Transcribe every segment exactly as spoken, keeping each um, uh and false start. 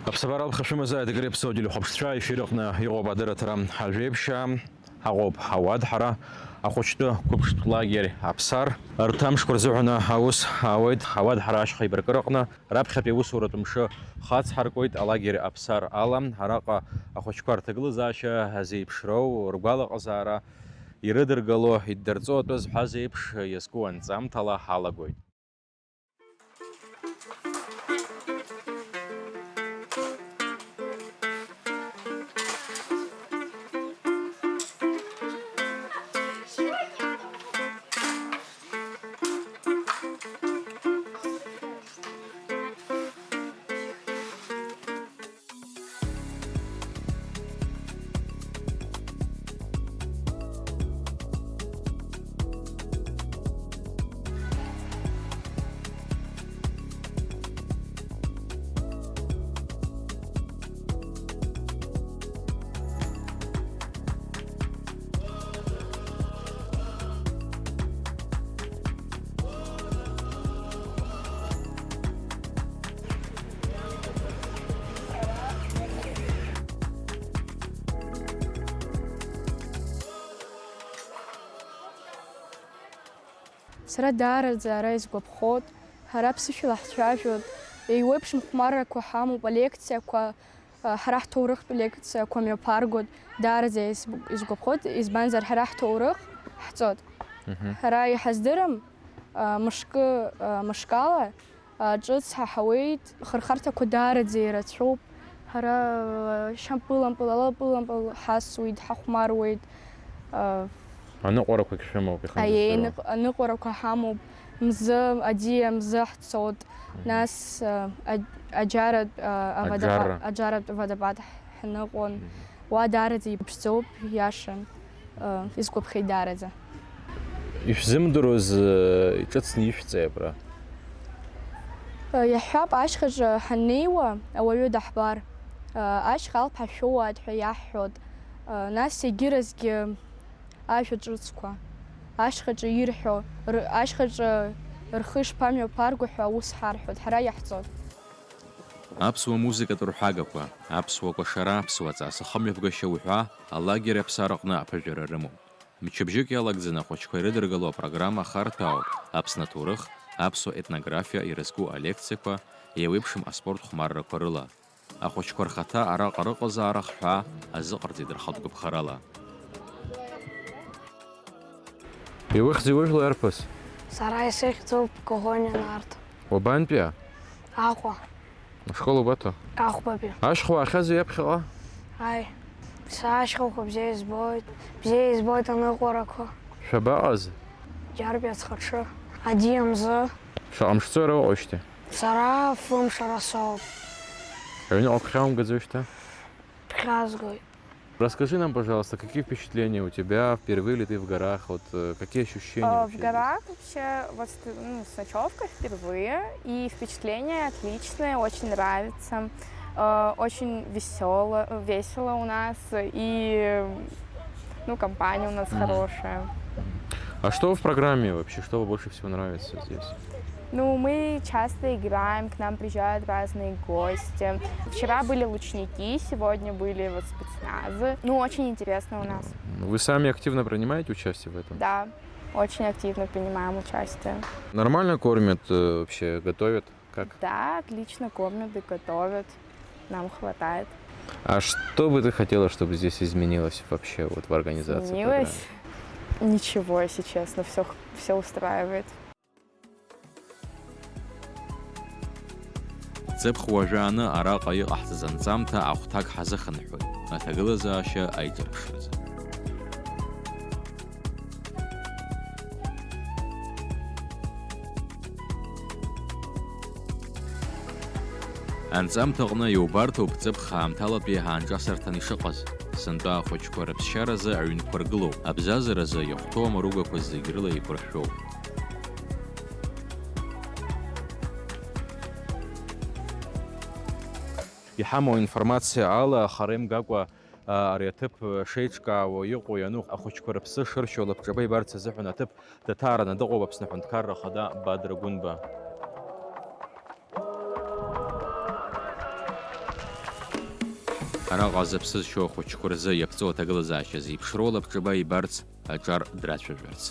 Аԥсабара алхашәымазааит, Егры Аԥсуа телехәаԥшцәа, ефир аҟны иҟоуп адырраҭара Ажәеиԥшьаа. Ҳаҟоуп ҳауадҳара, ахәыҷтәы қәыԥштә лагер Аԥсар. Арҭ амшқәа рзыҳәаны аус аауеит ҳауадҳара ашьха еибаркыраҟны. Раԥхьатәи аусуратә мшы хацҳаркуеит алагер Аԥсар ала. Араҟа ахәыҷқәа рҭагылазаашьа азеиԥшроу, ргәалаҟазаара ирыдыргало, иддырҵо атәы зҳәаз еиԥш иазку анҵамҭала ҳалагоит. Сара даараӡа ара исгәаԥхоит, ҳара ԥсышәала ҳцәажәоит, еиуеиԥшым хәмаррақәа ҳамоуп, алекциақәа, ҳара ҳҭоурыхтә лекциақәа мҩаԥаргоит, даараӡа исгәаԥхоит, избанзар, ҳара ҳҭоурых ҳҵоит. Мгм. Ҳара иҳаздырам, мышкы, мышкала, Ҿыц ҳаҳауеит, хырхарҭақәа даараӡа ирацәоуп. Ҳара, шьапылампыл, алапылампыл ҳасуеит, ҳахәмаруеит. Аныҟәарақәагь шәымоуп, ихандаз Аиеи, џьара. Аныҟ-, аныҟәарақәа ҳамоуп. Мзы, аӡиа мзы ҳцоит. Мгм. Нас, а, а-, аџьаратә, а, аводопа-, Аџьарра. Аџьаратә водопад ҳныҟәон. Мгм. Уа даараӡа иԥшӡоуп, иашан, э, исгәаԥхеит даараӡа. Ишәзымдыруаз, э, иҿыцны ишәҵеи абра? Э, иаҳҳәап, ашьхаҿы ҳаннеиуа, ауаҩы даҳбар, э, ашьха алԥҳа шәоуааит ҳәа иаҳҳәоит. Э, нас егьыразгьы ажәа ҿыцқәа, ашьхаҿы ирҳәо, р-, ашьхаҿы рхы ишԥамҩаԥарго ҳәа аус ҳарҳәоит, ҳара иаҳҵоит. Аԥсуа музыкатә рҳәагақәа, аԥсуа кәашара, аԥсуа ҵас ахымҩаԥгашьа уҳәа, алагер Аԥсар аҟны аԥыжәара рымоуп. Мчыбжьык иалагӡаны ахәыҷқәа ирыдыргало апрограмма харҭәаауп Аԥсны аҭоурых, аԥсуа етнографиа ирызку алекциақәа, еиуеиԥшым аспорт хәмаррақәа рыла. Ахәыҷқәа рхаҭа араҟа рыҟазаара ахҳәаа азыҟарҵеит рхатә гәаԥхарала. Иухьзеи ужәлеи, арԥыс? Сара исыхьӡуп Коӷониа Нарҭ. Уабантәиа? Аҟәа. Ашкол убаҭо? Аҟәатәи. Ашьха уаахьазеи аԥхьаҟа? Аи. Са ашьхақәа бзиа избоит. Бзиа избоит аныҟәарақәа. Шәабаҟаз? Џьарбеи ацхаҿы. Аӡиа мзы. Шаҟа мшцои ара уҟоушьҭа? Сара фымш ара соуп. Аҩныҟа ԥхьаумгаӡои шьҭа? Ԥхьазгоит. Расскажи нам, пожалуйста, какие впечатления у тебя? Впервые ли ты в горах? Вот, э, какие ощущения Э, в вообще здесь? Горах вообще, вот, ст-, ну, с ночевкой впервые, и впечатления отличные, очень нравится. Э, очень весёло, весело у нас, и, ну, компания у нас Мгм. хорошая. А что в программе вообще? Что больше всего нравится здесь? Ну, мы часто играем, к нам приезжают разные гости. Вчера были лучники, сегодня были вот спецназы. Ну, очень интересно у нас. Вы сами активно принимаете участие в этом? Да, очень активно принимаем участие. Нормально кормят, э, вообще, готовят? Как? Да, отлично кормят и готовят. Нам хватает. А что бы ты хотела, чтобы здесь изменилось вообще вот в организации Изменилось? Программы? Ничего, если честно, всё х-, всё устраивает. Ҵыԥх уажәааны араҟа иҟаҳҵаз анҵамҭа ахәҭак ҳазыхынҳәуеит, аҭагылазаашьа аиҿырԥшразы. Анҵамҭаҟны иубарҭоуп ҵыԥх аамҭалатәи ҳаанҿасырҭан ишыҟаз. Сынтәа ахәыҷқәа рыԥсшьаразы аҩнқәа ргылоуп, абзазаразы иахәҭоу амаругақәа зегь рыла еиқәыршәоуп. Иҳамоу аинформациа ала, хара имгакәа, а, ари аҭыԥ шеиҿкаауа иҟоу иану, ахәыҷқәа рыԥсы шыршьо лабҿаба ибарц азыҳәан аҭыԥ даҭаараны дыҟоуп Аԥсны Аҳәынҭқарра Ахада Бадра Гәынба. Араҟа зыԥсы зшьо ахәыҷқәа рзы иаԥҵоу аҭагылазаашьа зеиԥшроу лабҿаба ибарц аҿар драцәажәарц.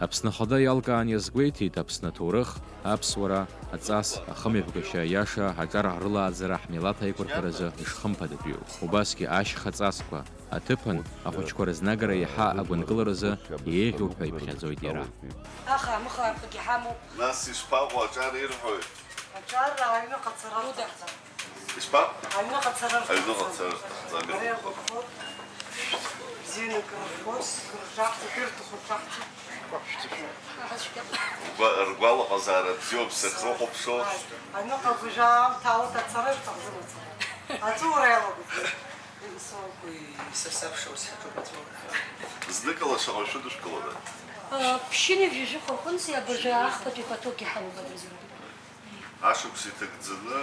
Аԥсны Ахада иалкаан иазгәеиҭеит Аԥсны аҭоурых, аԥсуара, аҵас, ахымҩаԥгашьа аиаша, аҿар рылааӡара, ҳмилаҭ аиқәырхаразы ишхымԥадатәиу. Убасгьы ашьха ҵасқәа аҭыԥан ахәыҷқәа рызнагара иаҳа агәынкыларазы еиӷьуп ҳәа иԥхьаӡоит иара. Аха амыхарҭагьы ҳамоуп. Нас ишԥаҟоу, аҿар ирҳәои? Аҿар аҩныҟа цара рҭахӡам. Ишԥа? Аҩныҟа цара рҭахӡам. Аҩныҟа цара рҭахӡам. Ари агәаԥхо, бзианы акрырфоз, акрырҿаҳҵеит, ирҭаху рҿаҳҵеит. Угәа-, ргәалаҟазаара бзиоуп, сахьрыхәаԥшуа. Аҩныҟа абыржәы аамҭа алада цара ирҭахӡам ацара. Аҵәуара иалагоит. Уи са сабшоу сҳаҭоуп аҵәуара. Зныкала шаҟа шәыдышәкылода? Ԥшьынҩажәи жәохә рҟынӡа абыржәы ахԥатәи потокгьы ҳамоуп адырзыҳәа. Ашықәс иҭагӡаны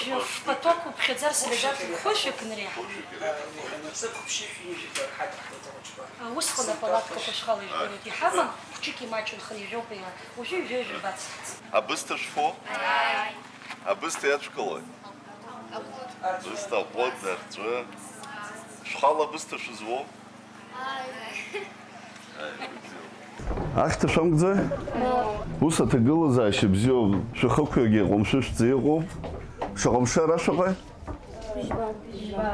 шаҟа шәтәы? Ф-поток уԥхьаӡар, солидар хәышәык нреиҳа. Хәышәык иреиҳа. Ҵыԥх ԥшьышәи ҩажәи ҳадҳәоит ахәыҷқәа. Усҟан апалаткақәа шхала ижәдыруеит, иҳаман, хәҷык имаҷын, хынҩажәоуп иара, уажәы ҩажәа бацҳҵ. Абысҭа шәфо? Ааи. Абысҭа иадшәкылои? Абысҭа, аҟәыд, арҵәы. Шәхала абысҭа шәызуоу? Ааи. Ахьҭа шәамгӡои? Ус аҭагылазаашьа бзиоуп, шәахықәҩагьы ҟәымшәышәӡа иҟоуп. Шаҟа мшы ара шәыҟои?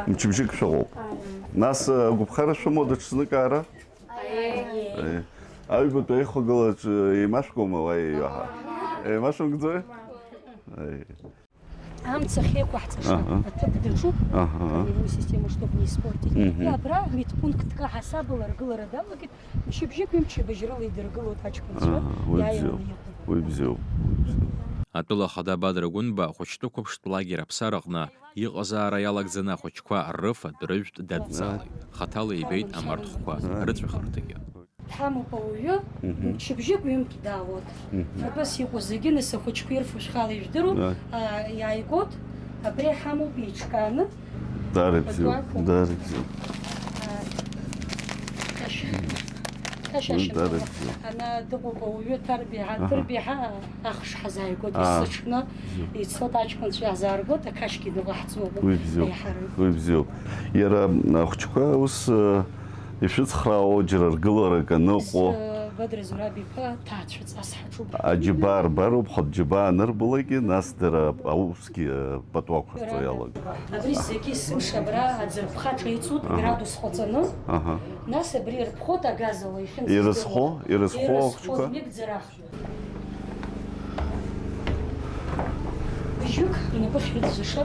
Мчыбжьык шәыҟоуп. Нас, агәаԥхара шәымоу даҽазныкаара? Аиеи. Аҩбатәи аихагылаҿ еимашәкуама уа еиҩаҳа? Еимашәымгӡои? Аиеи. Амца ахьеиқәаҳҵаша, аҳа, аҭыԥ даҿуп, аҳа, нервную систему чтоб не испортить. Мгм. И абра медпунктк аҳасабала аргылара далагеит, мчыбжьык-ҩымчыбжь рыла идыргылоит аҷкәынцәа, аҳа, уи иааираны бзиоуп. Иҟоу. Уи бзиоуп, уи бзиоуп. Атәыла ахада Бадра Гәынба ахәыҷтәы қәыԥштә лагер Аԥсар аҟны иҟазаара иалагӡаны ахәыҷқәа рыфатә-рыжәтә дадҵалеит. Хаҭала ибеит амарҭхәқәа рыцәахырҭагьы. Дҳамоуп ауаҩы, мгм, мчыбжьык ҩымк даауеит. Мгм. Абас иҟоу зегьы, нас, ахәыҷқәа ирфо шәхала ижәдыруеит. Ааи. А, иааигоит, абри ҳамоуп еиҿкааны. Даара ибзиоуп, патуақәа, даара ибзиоуп. А, хашь-, хашь-, уи даара ибзиоуп. Ана дыҟоуп ауаҩы, Ҭарбеи, аҳа, Ҭырбеи ҳа, ахш ҳазааигоит, аа, есыҽны. Бзиоуп. Ицоит аҷкәынцәа иаҳзааргоит, ақашьгьы ныҟаҳҵоит. Уи бзиоуп. Аиҳарак. Уи бзиоуп. Иара, м, ахәыҷқәа ус, э, ишәыцхраауа џьара ргыларак аныҟоу. Ес-, э, Бадра Зураб иԥа ҭаацәаҵас ҳаҿуп. Аџьабаа рбароуп, хатә џьабаа анырбалакгьы, нас дара аусгьы, э, пату ақәырҵо иалагоит. Абри зегьы есымша абра аӡырԥха ҿеиҵоит, аҳа, градус ҟаҵаны. Аҳа. Нас абри ирԥхоит агазала ихьымӡӷ. Ирызхо, ирызхо ахәыҷқәа? Ирызхоит, меигӡарах. Быжьҩык рнапы хьрыӡәӡәаша.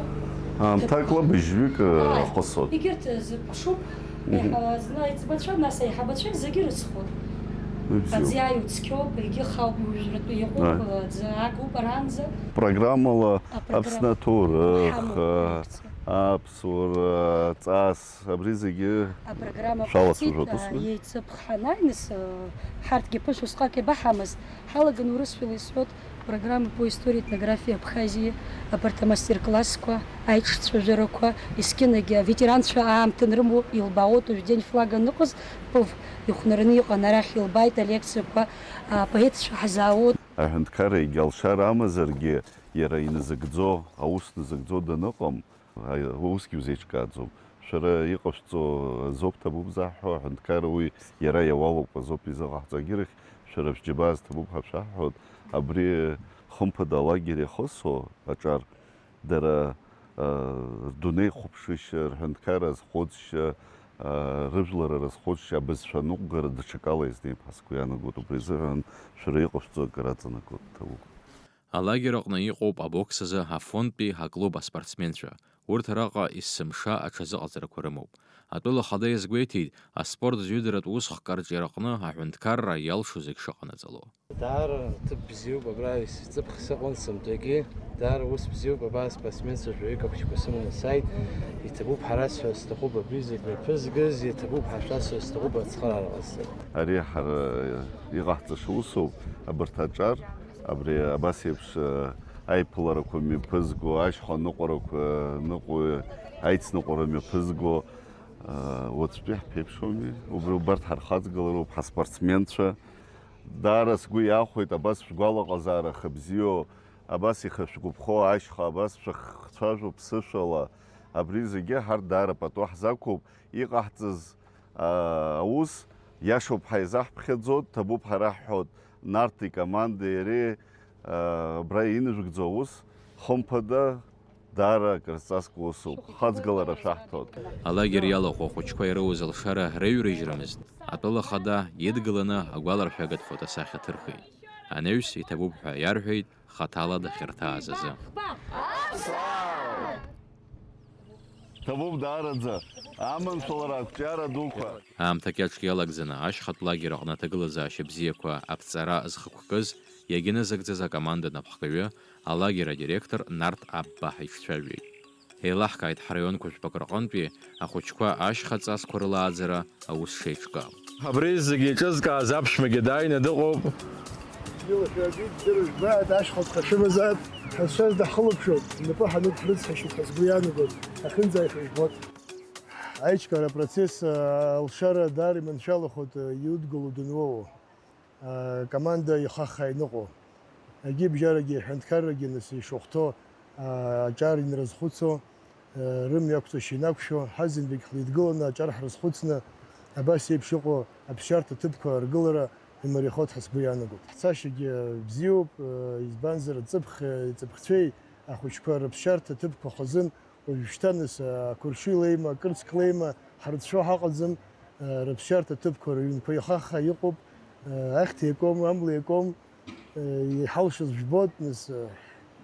Аамҭакла быжьҩык, э, ааи, хысоит. Егьырҭ, э, зыԥшуп. Мгм. Еиҳа-, зны аиҵбацәа, нас аиҳабацәа зегьы рызхоит. Уи бзиоуп. Аӡы иааиуа цқьоуп, егьи хаауп, иужәратәы иҟоуп, аи, аӡы агуп аранӡа. Программала, апрограмма, Аԥсны аҭоурых, ҳамоуп, э, лекциа, аԥсуара, ҵас, абри зегьы апрограмма шәалацәажәоит, ҟаиҵеит, усҟан? Еиҵыԥ ҳанааи, нас, ҳарҭгьы ԥышә усҟак иабаҳамаз, ҳалаган урысшәала исҳәоит, программа по истории этнографии Абхазии, абарҭ амастер-классқәа, аиҿцәажәарақәа, есқьынагьы аветеранцәа аамҭа анрымоу илбаауеит, уажә День флага аныҟаз, пыв ихәнараны иҟан, арахь илбааит алекциақәа, апоетцәа ҳзаауеит. Аҳәынҭқарра егьа алшара амазаргьы, иара иназыгӡо, аус назыгӡо даныҟам, Аи, усгьы узеиҿкааӡом. Шәара иҟашәҵо азоуп ҭабуп заҳҳәо, аҳәынҭқарра уи иара иауалуп азоуп изыҟаҳҵо. Агьырахь, шәара шәџьабаа зҭабуп ҳәа шәаҳҳәоит. Абри, хымԥада, алагер иахысо аҿар, дара, а, рдунеихәаԥшышьа, рҳәынҭқарра азхәыцшьа, а, рыжәлара рызхәыцшьа, абызшәа аныҟәгара даҽакала изнеип ҳәа сгәы иаанагоит. Убри азыҳәан шәара иҟашәҵо акыр аҵанакуа ҭабуп. Алагер аҟны иҟоуп абокс азы Афонтәи аклуб аспортсменцәа. Урҭ араҟа есымша аҽазыҟаҵарақәа рымоуп. Атәыла ахада иазгәеиҭеит, аспорт зҩыдаратә усхк арҿиараҟны аҳәынҭқарра иалшо зегь шыҟанаҵало. Даара ҭыԥ бзиоуп, абра исҵыԥх сыҟан сынтәагьы. Даара ус бзиоуп, абар аспортсменцәа жәаҩык ахәыҷқәа сыманы сааит. Иҭабуп ҳара сҳәар сҭахуп абри зегь мҩаԥызгаз, иҭабуп ҳашәасҳәар сҭахуп ацхыраара ҟазҵар. Ари ҳара иҟаҳҵаша усоуп, абарҭ аҿар. Абри абас еиԥш, э, Аиԥыларақәа мҩаԥызго, ашьха ныҟәарақәа ныҟәо, аицныҟәара мҩаԥызго, уаҵәтәи ҳԥеиԥшуми, убри убарҭ ҳархаҵгылароуп, ҳаспортсменцәа. Даара сгәы иахәеит, абас шәгәалаҟазаара хыбзиоу, абас ихы шәгәаԥхо ашьха, абас шәахцәажәо ԥсышәала, абри зегьы ҳарҭ даара пату ҳзақәуп, иҟаҳҵаз, аа, аус иашоуп ҳәа изаҳԥхьаӡоит, ҭабуп ҳәа раҳҳәоит Нарҭи командеи иареи, аа, абра инажәгӡо аус, хымԥада, даара акрызҵазкуа усуп, хаҵгылара шәаҳҭоит. Алагер иалахәу ахәыҷқәа ирауз алшара рыҩрыжьрымызт, атәыла хада идгыланы агәаларшәагатә фотосахьа ҭырхит. Анаҩс иҭабуп ҳәа иарҳәеит, хаҭала дахьырҭааз азы. Ҭабуп даараӡа аманшәалара, ақәҿиара дуқәа. Аамҭак иаҿ иалагӡаны ашьхатә лагер аҟны аҭагылазаашьа бзиақәа аԥҵара зхықәкыз, иагьыназыгӡаз акоманда напхгаҩы, алагер адиректор Нарҭ Абба ҳаиҿцәажәеит. Еилаҳкааит ҳраионқәа жәпак рҟынтәи ахәыҷқәа ашьха ҵасқәа рылааӡара аус шеиҿкаау. Абри зегьы еиҿызкааз аԥшәмагьы дааины дыҟоуп. Илашәагьы ддырыжәбааит, ашьхақәа шәымазааит, ҳазшаз даҳхылаԥшуеит, инапы ҳануп ҳрыцҳашьеит ҳәа сгәы иаанагоит, ахьынӡааиша жәбоит. Аиҿкаара апроцесс, а, алшара даара иманшәалахоит, а, иудгыло дануоуо. Акоманда ихаххаа иныҟәо, агьи бжьарагьы, аҳәынҭқаррагьы нас ишахәҭоу, аҿар инрызхәыцуа, рымҩақәҵашьа инақәшәо, ҳазынтәык ҳлеидгыланы аҿар ҳрызхәыцны, абас еиԥш иҟоу аԥсшьарҭа ҭыԥқәа ргылара имариахоит ҳәа сгәы иаанагоит. Ҳцашьагьы бзиоуп, избанзар, аҵыԥх, аҵыԥхцәеи ахәыҷқәа рыԥсшьарҭа ҭыԥқәа хазын Уажәшьҭа нас, ақәыршәы леима, акырцк леима, ҳарыцәшәо ҳаҟаӡам, рыԥсшьарҭа ҭыԥқәа рыҩнқәа ихаха иҟоуп, ахьҭа иакуам, амла иакуам, иҳалшаз жәбоит, нас,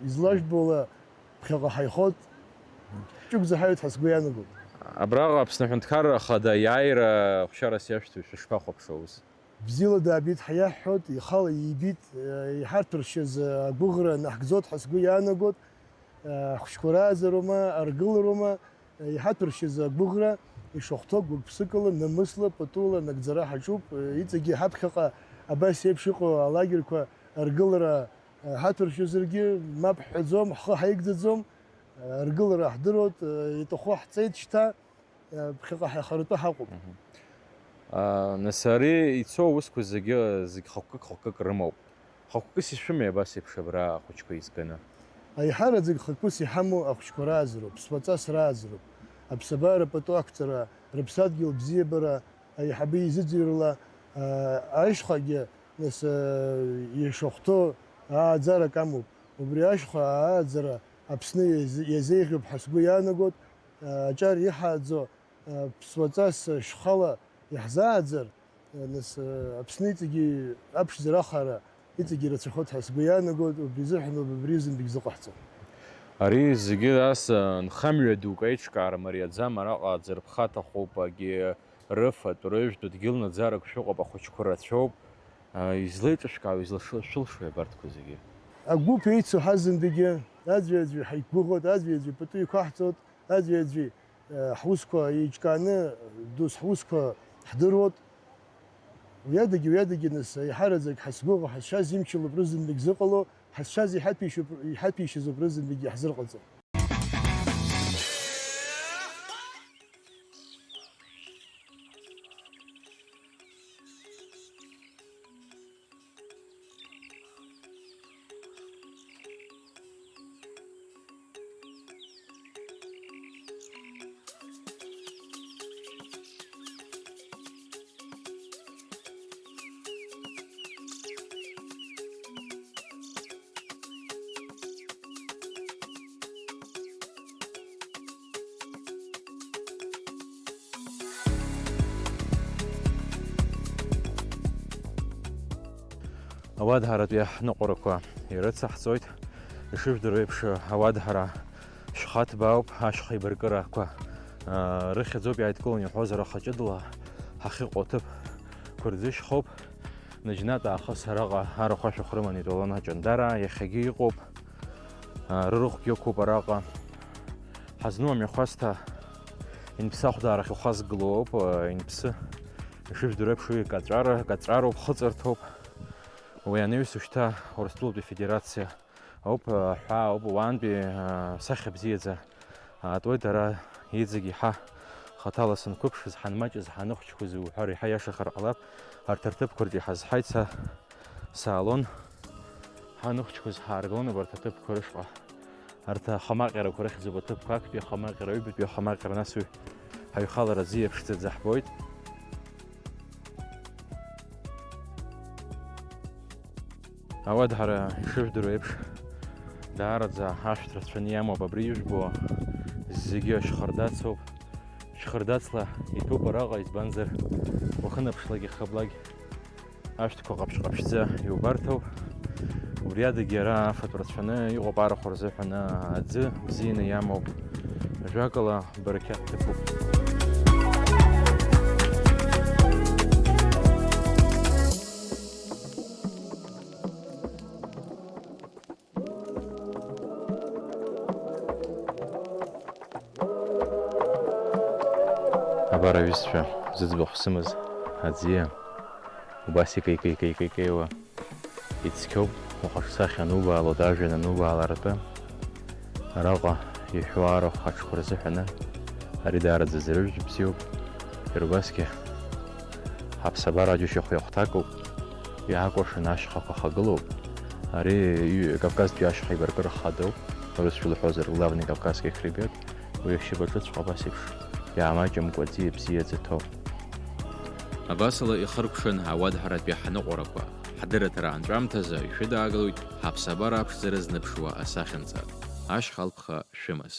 излажәбо ала ԥхьаҟа ҳаихот, ҷыкәӡа ҳаҩуеит ҳәа сгәы иаанагоит. Абраҟа Аԥсны Аҳәынҭқарра Ахада аиааира ахәшьарас иашәҭоу шәышԥахәаԥшуа ус? Бзиала даабеит ҳәа иаҳҳәоит, ихала иибеит, иҳарҭәыршьыз агәыӷра наҳгӡоит ҳәа сгәы иаанагоит. Ахәшәқәа рааӡароума, аргылароума, иҳаҭәыршьыз агәыӷра ишахәҭоу гәык-ԥсыкала, намысла, патула нагӡара ҳаҿуп. Иҵегьы ҳаԥхьаҟа абас еиԥш иҟоу алагерқәа аргылара ҳаҭәыршьызаргьы, мап ҳҳәаӡом, ҳхы ҳаигӡаӡом, аргылара ҳдыруеит, иаҭаху ҳҵеит шьҭа. Ԥхьаҟа ҳаихаратәы ҳаҟоуп. Мгм. А, нас ари ицо аусқәа зегьы, зегь хықәкык-хықәкык рымоуп. Хықәкыс ишәымеи абас еиԥш абра ахәыҷқәа еизганы? Аиҳараӡак хықәкыс иҳамоу ахәыҷқәа рааӡароуп, ԥсуаҵас рааӡароуп. Аԥсабара пату ақәҵара, рыԥсадгьыл бзиабара, аиҳабы изыӡырҩла, а, ашьхагьы, нас, а, ишахәҭоу ааӡарак амоуп. Убри ашьха ааӡара Аԥсны иазеиӷьуп ҳәа сгәы иаанагоит. Аҿар иҳааӡо, ԥсуаҵас шьхала иаҳзааӡар, нас, Аԥсны иҵегьы аԥшӡара ахара иҵегьы ирацәахоит ҳәа сгәы иаанагоит, убри азыҳәан убри зынтәык зыҟаҳҵо. Ари зегьы ас нхамҩа дук аиҿкаара мариаӡам, араҟа аӡырԥха аҭахуп, агьи рыфатә, рыжәтә, дгьыл наӡарак шәыҟоуп, ахәыҷқәа рацәоуп. Излеиҿышәкаау, излашылшәылшои абарҭқәа зегьы? Агәыԥ еицу ҳазынтәыгьы аӡәи-аӡәи ҳаиқәгәыӷуеит, аӡәи-аӡәи пату иқәаҳҵоит, аӡәи-аӡәи, э, ҳусқәа еиҿкааны, дус ҳусқәа ҳдыруеит. Уи адагьы, уи адагьы нас, еиҳараӡак ҳазгәыӷуа, ҳазшаз имчалоуп рызынтәык зыҟало, ҳазшаз иҳаҭәеишьоуп, иҳаҭәеишьазоуп рызынтәык иаҳзырҟаҵо. Ауадҳаратәи аҳныҟәарақәа ирыцаҳҵоит. Ишыжәдыруа еиԥш, ауадҳара шьха ҭбаауп, ашьха еибаркырақәа, аа, рыхьӡоуп, иааидкыланы иҳәозар, аха ҷыдала ҳахьыҟоу аҭыԥ Қәырӡышьхоуп. Наџьнатә аахыс араҟа арахә ашәахә рыман итәалон Аҷандара, иахьагьы иҟоуп. Рырахәгьы ықәуп араҟа. Ҳазну амҩахәасҭа Инԥсы ахәдаарахь ихазгылоуп, Инԥсы, ишыжәдыруа еиԥш, уи каҵәара, каҵәароуп, хыҵырҭоуп. Уи анаҩс, ушьҭа Урыстәылатәи Афедерациа Ауп, аҳәаа ауп, уаантәи, аа, сахьа бзиаӡа аатуеит, ара иҵегь иҳа хаҭала санқәыԥшыз, ҳанмаҷыз, ҳаныхәҷқәаз уҳәар иҳа иашахар ҟалап, арҭ рҭыԥқәа рҿы иҳазҳаит, са саалон, ҳаныхәҷқәаз ҳааргон убарҭ аҭыԥқәа рышҟа. Арҭ ахамаҟьарақәа рыхьӡуп аҭыԥқәа, актәи ахамаҟьара, аҩбатәи ахамаҟьара, нас уи ҳаҩхалара аӡиа ԥшӡаӡа ҳбоит. Ауадҳара, ишыжәдыруа еиԥш, даараӡа ашәҭ рацәаны иамоуп абри ижәбо, зегьы шьхардацоуп. Шьхардацла иҭәуп араҟа, избанзар, уахынаԥшлакь, иахаблакь ашәҭқәа ҟаԥшь-ҟаԥшьӡа иубарҭоуп. Убри адагьы ара афатә рацәаны иҟоуп арахә рзыҳәан аӡы бзианы иамоуп. Ажәакала, барақьаҭ ҭыԥуп. Абар, аҩызцәа, зыӡбахә сымаз аӡиа, убас икеикеикеикеиуа ицқьоуп, ухаҿсахьа анубаалоит, ажәҩан анубаалартә. Араҟа иҳәуа арахә аҽқәа рзыҳәаны, ари даараӡа зрыжәтә бзиоуп. Иара убасгьы ҳаԥсабара џьушьахә иахәҭакуп, иаакәыршаны ашьхақәа хагылоуп. Ари ҩ-, Кавказтәи ашьха еибаркыра хадоуп, урысшәа лҳәозар, главный Кавказский хребет, уи ашьапаҿыҵәҟьа абас еиԥш иаамаҷымкәа аӡиа бзиаӡа ҭоуп. Абасала ихыркәшан ауадҳаратәи ҳаныҟәарақәа, ҳдырраҭара анҵәамҭазы ишәыдаагалоит ҳаԥсабара аԥшӡара зныԥшуа асахьанҵа, ашьха алԥха шәымаз.